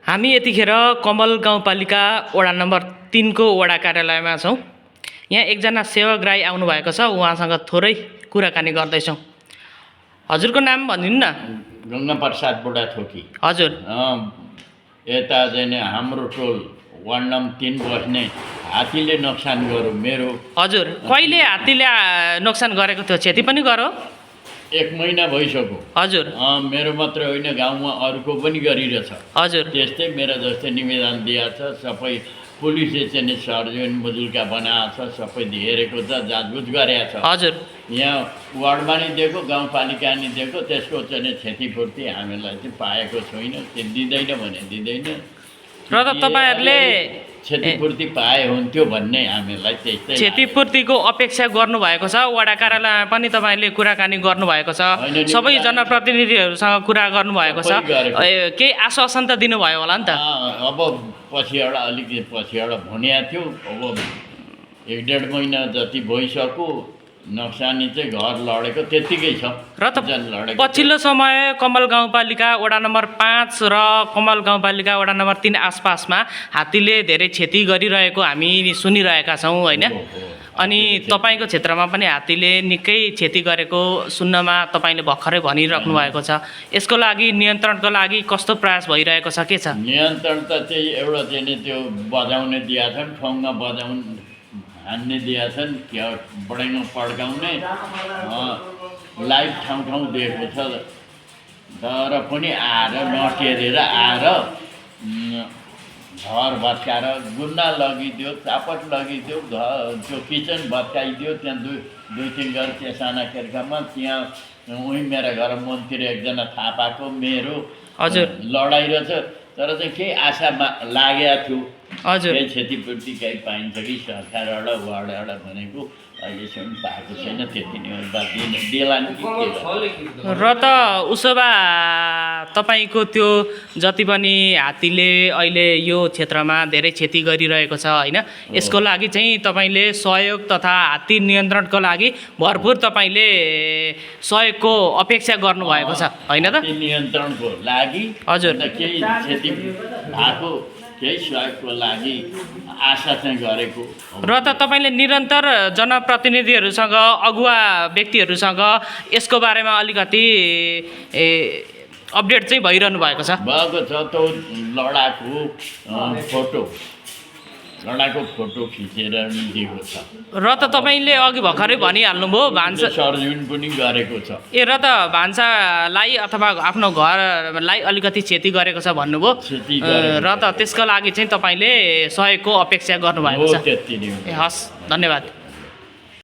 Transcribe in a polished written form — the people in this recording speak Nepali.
हामी यतिखेर कमल गाउँपालिका वडा नम्बर 3 को वडा कार्यालयमा छौँ। यहाँ एकजना सेवक राई आउनुभएको छ, उहाँसँग थोरै कुराकानी गर्दैछौँ। हजुरको नाम भनिदिनु न। गङ्गा प्रसाद बुढाथोकी। हजुर। यता चाहिँ हाम्रो टोल वार्ड नम्बर 3 बस्ने हात्तीले नोक्सान गर्यो मेरो। हजुर, कहिले हात्तीले नोक्सान गरेको थियो? क्षति पनि गर्यो? 1 महिना भइसक्यो। हजुर। मेरो मात्र होइन, गाउँमा अरूको पनि गरिरहेछ। हजुर। त्यस्तै मेरो जस्तै निवेदन दिएको छ। सबै पुलिसले चाहिँ सर्जन मुजुल्का बनाएको छ, सबै हेरेको छ, जाँचबुझ गरेको छ। हजुर। यहाँ वार्डमा नि दिएको, गाउँपालिका नि दिएको, त्यसको चाहिँ क्षतिपूर्ति हामीलाई चाहिँ पाएको छैन। त्यो दिँदैन भने दिँदैन। र त तपाईहरुले क्षतिपूर्ति पाए हुन्थ्यो भन्ने हामीलाई त्यस्तै। क्षतिपूर्तिको अपेक्षा गर्नुभएको छ? वडा कार्यालयमा पनि तपाईले कुराकानी गर्नुभएको छ, सबै जनप्रतिनिधिहरूसँग कुरा गर्नुभएको छ, केही आश्वासन त दिनुभयो होला नि त? अब पछिबाट अलिकति पछिबाट भनिएको थियो। अब 1-1.5 महिना जति भइसक्यो। नक्सानी चाहिँ घर लडेको त्यतिकै छ। र त पछिल्लो समय कमल गाउँपालिका वडा नम्बर 5 र कमल गाउँपालिका वडा नम्बर 3 आसपासमा हात्तीले धेरै क्षति गरिरहेको हामी सुनिरहेका छौँ, होइन? अनि तपाईँको क्षेत्रमा पनि हात्तीले निकै क्षति गरेको सुन्नमा तपाईँले भर्खरै भनिराख्नु भएको छ। यसको लागि नियन्त्रणको लागि कस्तो प्रयास भइरहेको छ, के छ? नियन्त्रण त चाहिँ एउटा चाहिँ त्यो बजाउने दिएका छन्, ठाउँमा हान्ने दिएका छन्, बढाइमा पड्काउने लाइभ ठाउँ दिएको छ। तर पनि आएर नटेरेर आएर घर भत्काएर गुन्डा लगिदियो, चापट लगिदियो, त्यो किचन भत्काइदियो। त्यहाँ 2-3 घर त्यो साना खेर्खामा त्यहाँ उही मेरा घर मन्त्री एकजना थापाको मेरो हजुर लडाइँ रहेछ। तर चाहिँ केही आशा लागेको थियो। हजुर। केही क्षतिपूर्ति केही पाइन्छ कि सरकारबाट वार्डबाट भनेको अहिलेसम्म पाएको छैन। त्यति नै देला नि। र त उसो भए तपाईँको त्यो जति पनि हात्तीले अहिले यो क्षेत्रमा धेरै क्षति गरिरहेको छ, होइन? यसको लागि चाहिँ तपाईँले सहयोग तथा हात्ती नियन्त्रणको लागि भरपुर तपाईँले सहयोगको अपेक्षा गर्नुभएको छ, होइन त? नियन्त्रणको लागि हजुर केही क्षति भएको केही सहयोगको लागि आशा चाहिँ गरेको। र त तपाईँले निरन्तर जनप्रतिनिधिहरूसँग, अगुवा व्यक्तिहरूसँग यसको बारेमा अलिकति अपडेट चाहिँ भइरहनु भएको छ? भएको छ। त्यो लडाको फोटो खिचेर दिएको छ। र त तपाईँले अघि भर्खरै भनिहाल्नुभयो भान्सा सर्जन पनि गरेको छ। र त भान्सालाई अथवा आफ्नो घरलाई अलिकति क्षति गरेको छ भन्नुभयो। र त त्यसको लागि चाहिँ तपाईँले सहयोगको अपेक्षा गर्नुभएको छ। त्यति नै। हस्, धन्यवाद।